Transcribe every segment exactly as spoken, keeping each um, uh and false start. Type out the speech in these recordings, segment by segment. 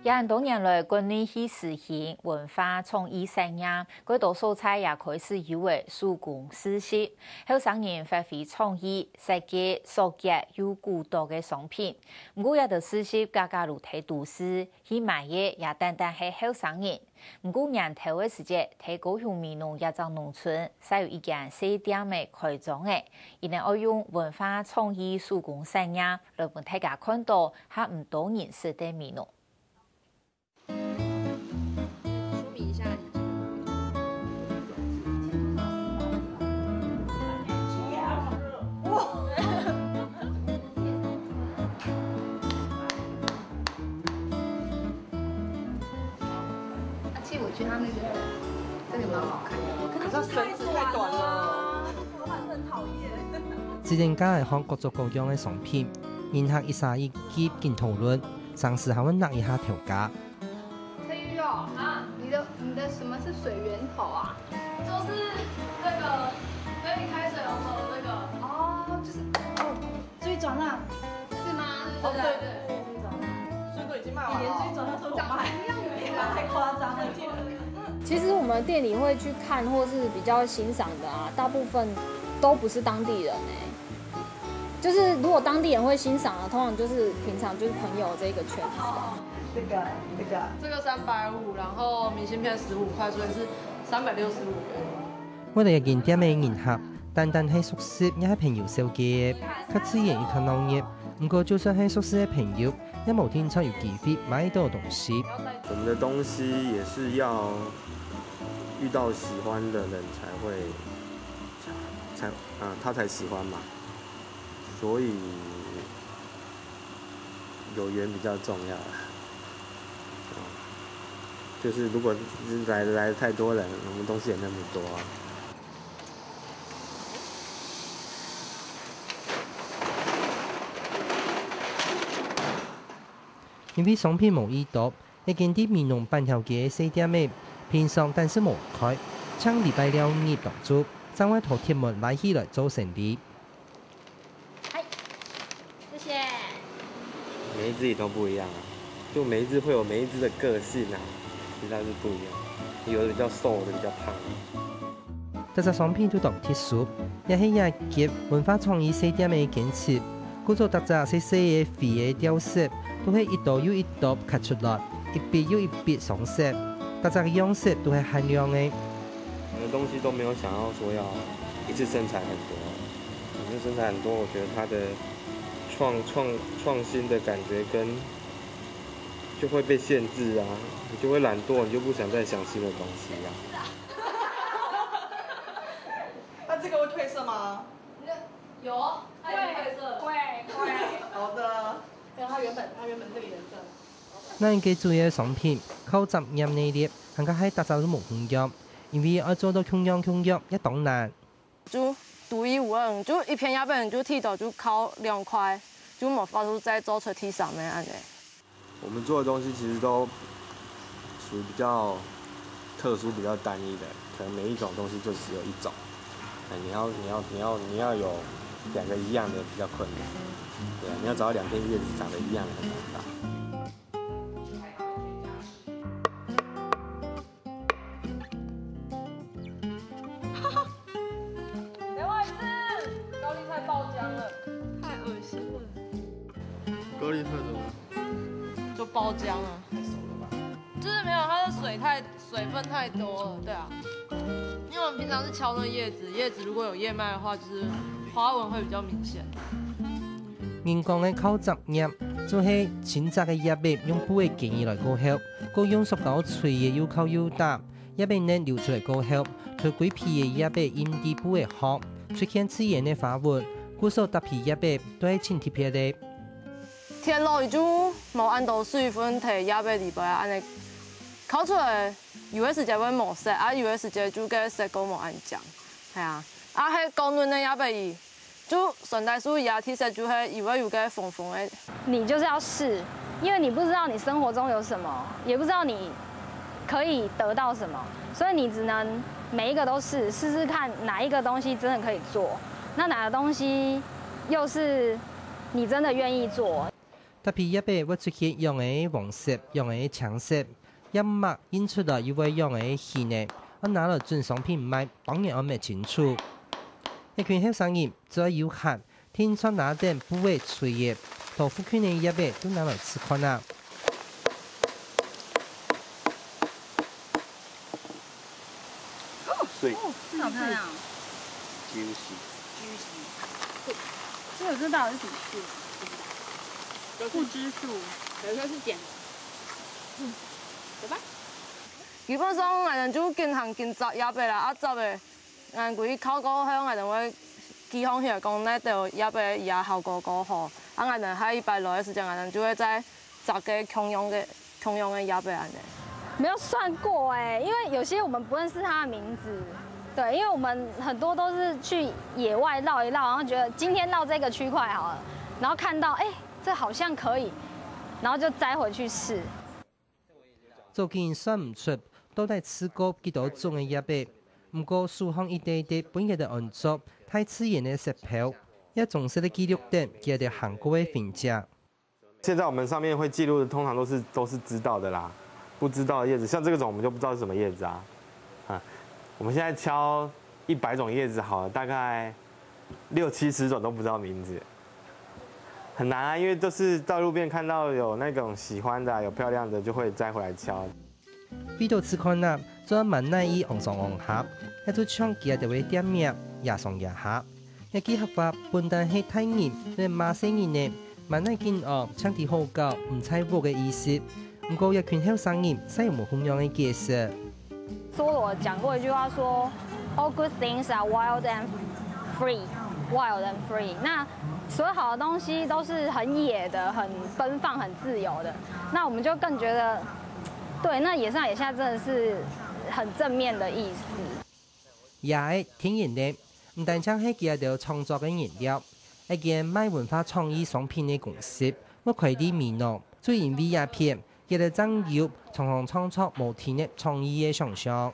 這恁多年來，國內去實行文化創意產業，幾多所在也開始有了手工市集，後生人發揮創意，設計手工又古董个商品。毋過，這兜市集價格都忒都市，去買个也單單係後生人。毋過，年頭个時節，在高雄美濃這隻農村，煞有一間細店仔開張了，佢等愛用文化創意手工產業來分大家看到較毋多人識个美濃。 說明一下，你而且我觉得他那个这个蛮好看的。可是它绳子太短了。 自然界个項各種各樣个商品，人客一儕一級緊討論，常時還會搦一下頭家。陈宇哦，啊，你的你的什么是水源头啊？就是那个可以开水龙头的那个。哦，就是哦，追转啦。是吗？哦，对对对，追转啦。所以都已经卖完了。你连追转都有卖，长一样的。太夸张了，这个。其实我们店里会去看或是比较欣赏的啊，大部分都不是当地人哎、就是如果当地人会欣赏的，通常就是平常就是朋友这个圈子啊。这个这个，这个三百五，然后明信片十五块，所以是三百六十五元。為了要緊店个人客，單單係熟悉也係朋友紹介，較自然又較鬧熱。毋過，就算係熟悉个朋友，也無定著有機會買到東西。我们的东西也是要遇到喜欢的人才会才啊，他才喜欢嘛，所以有缘比较重要啦。就是如果来来太多人，我们东西也那么多啊。因為商品無幾多， 一間在美濃板條街个細店仔，平常單係無開，淨禮拜六日當晝，正會摎鐵門拉起來做生理。嗨，謝謝。每一只也都不一样啊，就每一只会有每一只的个性啊，其实它是不一样，有的比较瘦，有的比较胖。 逐隻商品都當特殊，也係這一級文化創意細店个堅持。故所逐隻細細个灰个調色，都係一朵又一朵刻出來，一筆又一筆上色，逐隻个樣式都係限量个。我的东西都没有想要说要一次生产很多，一次生产很多，我觉得它的创创创新的感觉跟就会被限制啊，你就会懒惰，你就不想再想新的东西啊。那这个会褪色吗？有，它有褪色。会会。好的。没有，它原本它原本这个颜色。那一个主要商品，靠雜染系列，還較係逐隻都無共樣，因為愛做到共樣共樣，也當難。就独一无二，就一片叶片就剃头就靠两块，就无法度再做出第三个按呢。我们做的东西其实都属于比较特殊、比较单一的，可能每一种东西就只有一种。哎，你要你要你要你要有两个一样的比较困难，对啊，你要找到两片叶子长得一样的很难吧。给我一次，高丽菜爆浆了，太恶心了。高丽菜怎么？就爆浆了，就是没有它的水太水分太多了，对啊。因为我们平常是敲那叶子，叶子如果有叶脉的话，就是花纹会比较明显。人講个靠雜染，就係清摘个葉仔用布仔捲起來過後，過用塑膠錘仔又敲又打，葉仔呢流出來過後，摎歸皮个葉仔印在布仔項，出現自然个花紋，故所搭配葉仔都係盡特別个。天落去就無恁多水分在葉仔裡背啊，恁呢敲出來，有个時節會無色，啊有个時節就个色過無恁靚，係啊，啊係高嫩个葉仔， 就順帶手壓，其實就係以為有个紅紅个。你就是要试，因为你不知道你生活中有什么，也不知道你可以得到什么，所以你只能每一个都试，试试看哪一个东西真的可以做，那哪个东西又是你真的愿意做。搭配葉仔會出現樣仔黃色、樣仔青色，葉脈印出來又會樣仔形仔，愛拿來準商品賣，當然愛搣清楚。一群後生人做有閒，定著拿等布仔、錘仔，到附近个葉仔都拿來試看啊。碎哦，这好漂亮哦，juicy。 ，juicy。这个是到底是什么树？不知树。有时候是剪的。嗯，走吧。基本上，𠊎等就緊行緊摘葉仔啦，啊摘仔，𠊎等歸靠過後，𠊎等會記放起來講哪兜葉仔佢个效果較好，啊𠊎等下一擺來个時間，𠊎等就會再摘个共樣个共樣个葉仔恁呢。没有算过哎、因为有些我们不认识它的名字，对，因为我们很多都是去野外绕一绕，然后觉得今天绕这个区块好了，然后看到哎、这好像可以，然后就摘回去试。早期算毋出到底試過幾多種个葉仔，毋過手項一垤一垤分佢等安做大自然个石標，也忠實个記錄等佢等行過个痕跡。现在我们上面会记录的，通常都是都是知道的啦，不知道的叶子，像这个种我们就不知道是什么叶子啊。啊，我们现在敲一百种叶子好了，大概六七十种都不知道名字，很难啊，因为就是到路边看到有那种喜欢的啊、有漂亮的，就会摘回来敲。為著試看啊，做滿哪位昂上昂下，也就像佢兜个店名，也上也下。這句客話本旦係大人對罵細人仔，滿哪緊哦，請知好搞，毋在屋个意思。毋過這群後生人，使有無共樣个解釋？梭罗讲过一句话说，All good things are wild and free, wild and free。那所有好的东西都是很野的、很奔放、很自由的。那我们就更觉得，对，那野上野下真的是很正面的意思。野个天然个，毋單淨係佢兜創作个原料，一間賣文化創意商品个公司，會開在美濃，就因為這片，佢兜正有常常創作無停个創意个想像。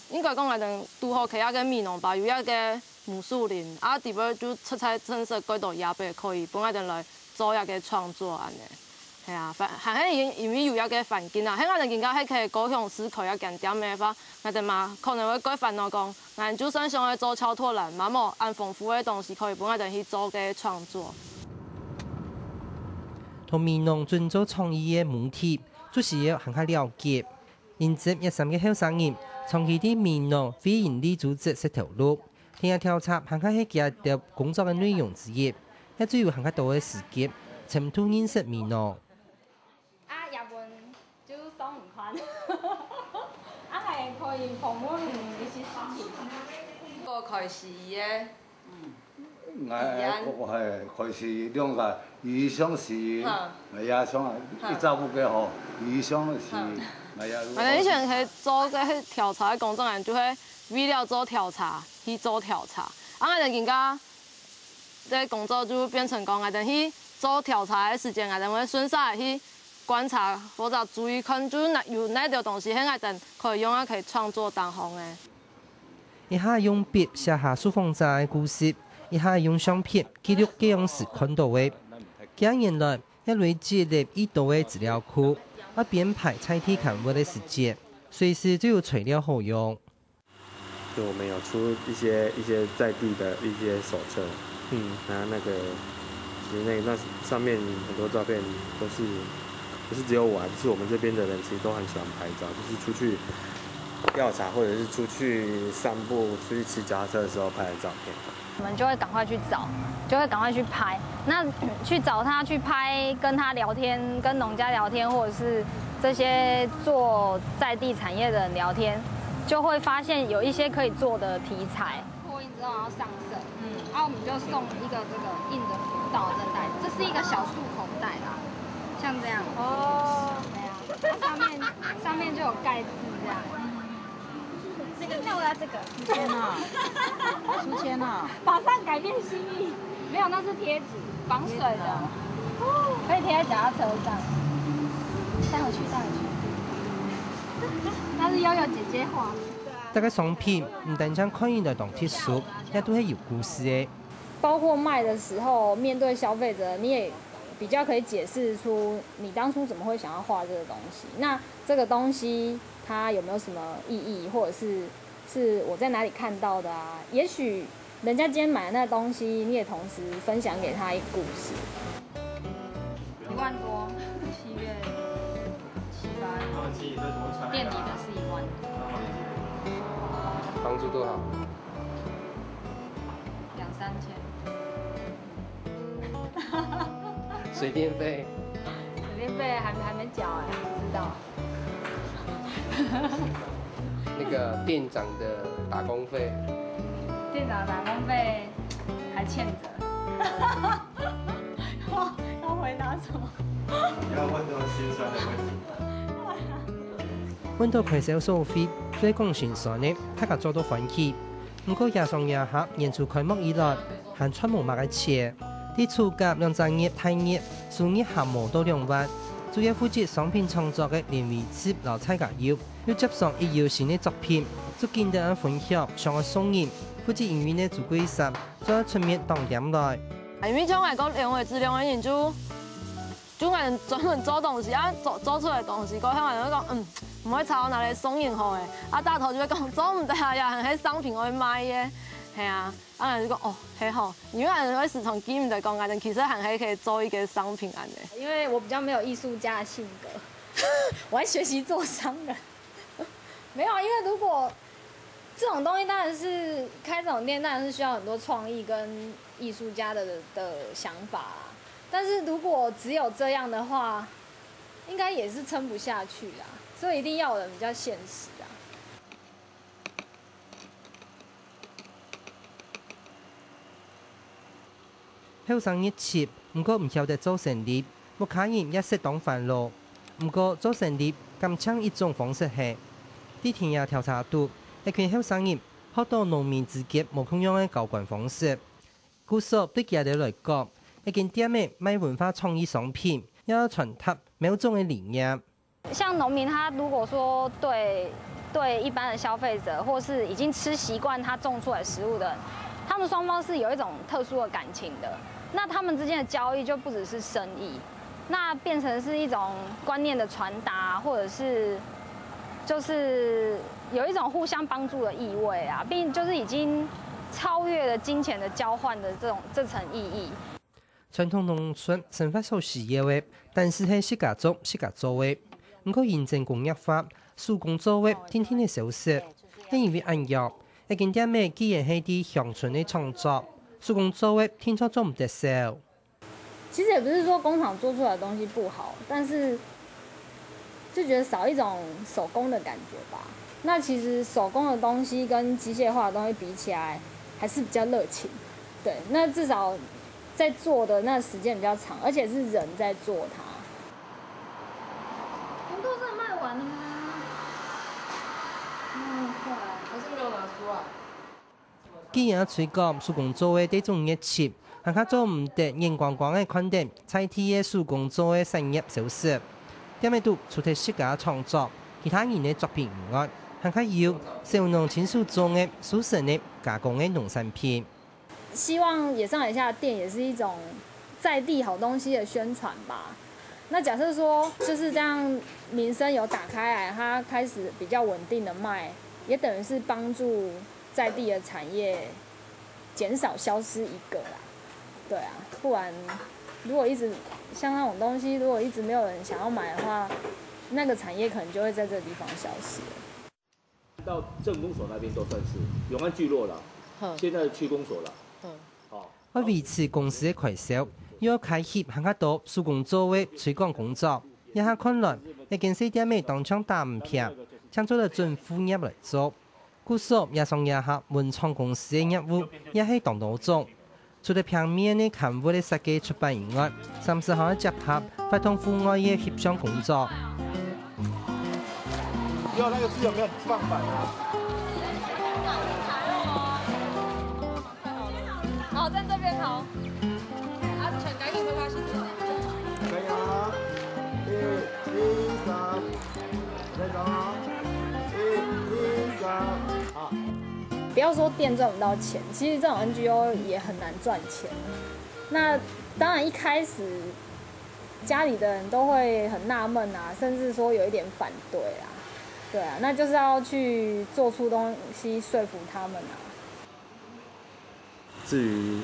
應該講𠊎兜堵好開這个美濃吧，有這个無樹林，啊裡背就實在真實蓋多葉仔可以分𠊎兜來做這个創作恁呢。係啊，反還係因因為有這个環境啊，係𠊎兜今下係去高雄市開這間店个話，𠊎兜嘛可能會蓋煩惱講，𠊎就算想愛做超脫蘭，嘛無恁豐富个東西可以分𠊎兜去做个創作。同美濃準做創意个母體，就需要還較了解。 因此，這三个後生人長期在美濃非營利組織食頭路，田野調查還較係佢兜工作个內容之一，也就有還較多个時間深度認識美濃。啊，也文就送毋看，啊，還可以訪問一些事情。我開始个 𠊎我係開始兩個，以上是𠊎也想一隻屋个吼，以上是𠊎也。反正以前係做个調查个工作，𠊎就係為了做調查去做調查。啊，𠊎等今下个工作就變成講，𠊎等去做調查个時間，𠊎等會順續去觀察或者注意看，就哪有哪兜東西係𠊎等可以用啊，可以創作當中个。 一下用筆寫下受訪者个故事，一下用相片記錄該央時看到个。幾下年來，也累積了已多个資料庫，愛編排在地刊物个時節，隨時就有材料好用。就我们有出一些一些在地的一些手册，嗯，那那个其实那那上面很多照片都是不是只有我啊，就是我们这边的人其实都很喜欢拍照，就是出去调查或者是出去散步、出去骑脚踏车的时候拍的照片。我们就会赶快去找，就会赶快去拍。那去找他去拍，跟他聊天，跟农家聊天，或者是这些做在地产业的人聊天，就会发现有一些可以做的题材。拓印之后要上色，嗯，啊，我们就送一个这个印的福袋在袋，这是一个小束口袋啦，像这样。哦，对啊，它上面上面就有盖字这样。 这个要不要这个？书签啊，书签啊，马上改变心意。没有，那是贴纸，防水的，可以贴在脚踏车上，带回去，带回去。那是悠悠姐姐画的。大家商品毋單淨看起來當特殊，也都係有故事个。包括卖的时候，面对消费者，你也比较可以解释出你当初怎么会想要画这个东西。那这个东西它有没有什么意义，或者是是我在哪里看到的啊？也许人家今天买的那东西，你也同时分享给他一个故事。一万多，七月七八，垫底的是一万多。房租多少？两三千。水电费？水电费还没还没缴哎，不知道。那个店长的打工费？店长打工费还欠着。要要回答什么？你要问这种心酸的问题。問到開銷所費，雖講心酸个，大家做到歡喜。毋過夜上夜下，演出開幕以來，還賺無麼个錢。在暑假兩隻月大熱，收入還無到兩萬，主要負責商品創作个林維志摎蔡家佑，又接上一友新个作品，就緊等人分享，想愛送人，負責營運个朱桂山，就愛出面擋店來。因為像𠊎講兩位之兩个人就 就𠊎專門做東西啊，做做出來東西，過後𠊎就講，嗯，毋會差到哪裡送人好誒。啊，大頭就會講做毋得啊，也還係商品愛賣誒，係啊，啊，𠊎就講哦，係吼，因為𠊎會時常記毋得講，𠊎等其實還係可以做一個商品恁樣。因為我比較沒有藝術家的性格，我要學習做商人。沒有啊，因為如果這種東西當然是開這種店，當然是需要很多創意跟藝術家的的想法啊。但是如果只有這樣的話，應該也是撐不下去啊。所以一定要有人比較現實啊。後生熱切，毋過毋曉得做生理，屋下人也識當煩惱。毋過做生理敢淨一種方式係？在田野調查肚，一群後生人學到農民之間無共樣个交關方式。故所對佢兜來講，一間店仔賣文化創意商品，也愛傳達某種个理念。 像農民，他如果說對对一般的消費者，或是已經吃習慣他種出來食物的人，他們雙方是有一種特殊的感情的。那他們之間的交易就不只是生意，那變成是一種觀念的傳達，或者是就是有一種互相幫助的意味啊，並就是已經超越了金錢的交換的這種這層意義。 傳統農村生活所需要个，單淨係自家種、自家做个。毋過因為工業化，手工做个定定仔消失，也因為恁樣，一間店仔既然係在鄉村个創作，手工做个定著做毋得少。其實也不是說工廠做出來的東西不好，但是就覺得少一種手工的感覺吧。那其實手工的東西跟機械化的東西比起來，還是比較熱情。對，那至少在做的那時間比較長，而且是人在做它。红豆真的卖完了吗？卖完了，还是没有拿出来？既然推廣手工做个這種熱情，還較做毋得眼光光个看等在地个手工做个產業消失。店仔肚除忒自家創作，其他人个作品以外，還較有小農親手種个、收成个、加工个農產品。 希望野上野下的店也是一種在地好東西的宣傳吧。那假設說就是這樣，民生有打開來，它開始比較穩定的賣，也等於是幫助在地的產業減少消失一個啦。對啊，不然如果一直像那種東西，如果一直沒有人想要買的話，那個產業可能就會在這個地方消失了。 到镇公所那邊都算是永安聚落了，哼现在的区公所了。嗯，哦，為維持公司个開銷，又愛開闢還較多手工做个推廣工作。這下看來，這間細店仔當像打毋平，淨做得準副業來做。故所這上這下文創公司个業務也係當多種。 除了平面个刊物个設計出版以外，三十號个集合發動戶外个翕相工作。有那個字有沒有放反啊？好，在这边好。啊，全赶紧回答信息。可以啊，一、一、三，再走啊，一、一、三，好。不要说店赚不到钱，其实这种 N G O 也很难赚钱。那当然一开始家里的人都会很纳闷啊，甚至说有一点反对啊。对啊，那就是要去做出东西说服他们啊。至于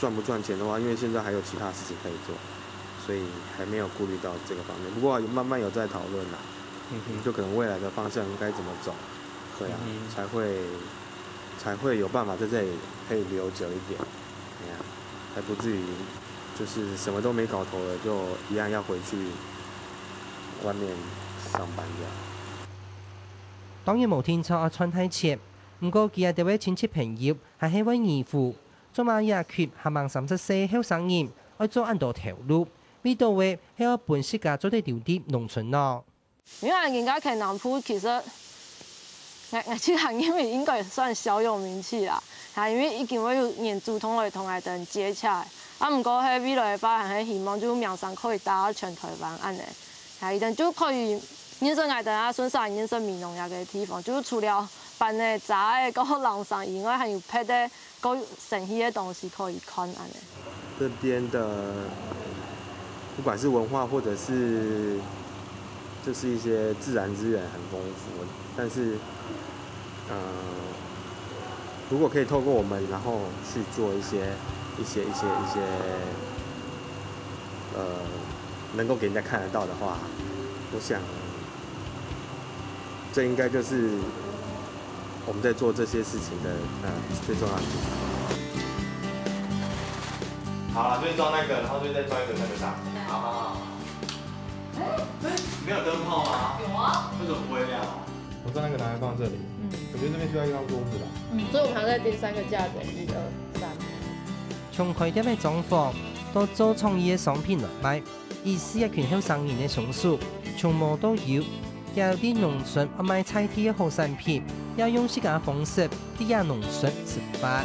赚不赚钱的话，因为现在还有其他事情可以做，所以还没有顾虑到这个方面。不过慢慢有在讨论啦，嗯哼，就可能未来的方向应该怎么走，对啊，嗯哼才会才会有办法在这里可以留久一点，哎呀，才不至于就是什么都没搞头了，就一样要回去外面上班这样。當然無定著愛賺大錢，毋過佢兜个親戚朋友還係會疑惑，做麼這群還吂三十歲後生人愛做恁多頭路，為到位係愛分自家做得留在農村呢？因為人家在南部，其實𠊎𠊎自家認為應該算小有名氣啦，啊，因為已經會有人主動來同𠊎兜接洽，啊，毋過係未來个話，還係希望就苗栗可以打到全台灣恁呢，啊，佢兜就可以認識𠊎兜啊，順勢認識美濃這個地方，就除了辦个遮个个人生以外，還有別个 个生趣个東西可以看恁呢。这边的不管是文化或者是就是一些自然资源很丰富，但是呃，如果可以透过我们，然后去做一些一些一些一些呃，能够给人家看得到的话，我想这应该就是我们在做这些事情的呃最重要的地方。好了，最近装那个，然后最近再装一个那个上。好好好。没有灯泡吗？有啊。为什么不会亮啊？我知道那个拿来放这里，我觉得这边需要一张桌子吧。所以我们还在第三个架子，一二三。從開店个裝潢到做創意个商品來賣，以四个群後生人个雙手，從無到有，佢兜在農村愛賣在地个好產品，也用自家个方式在這農村食飯。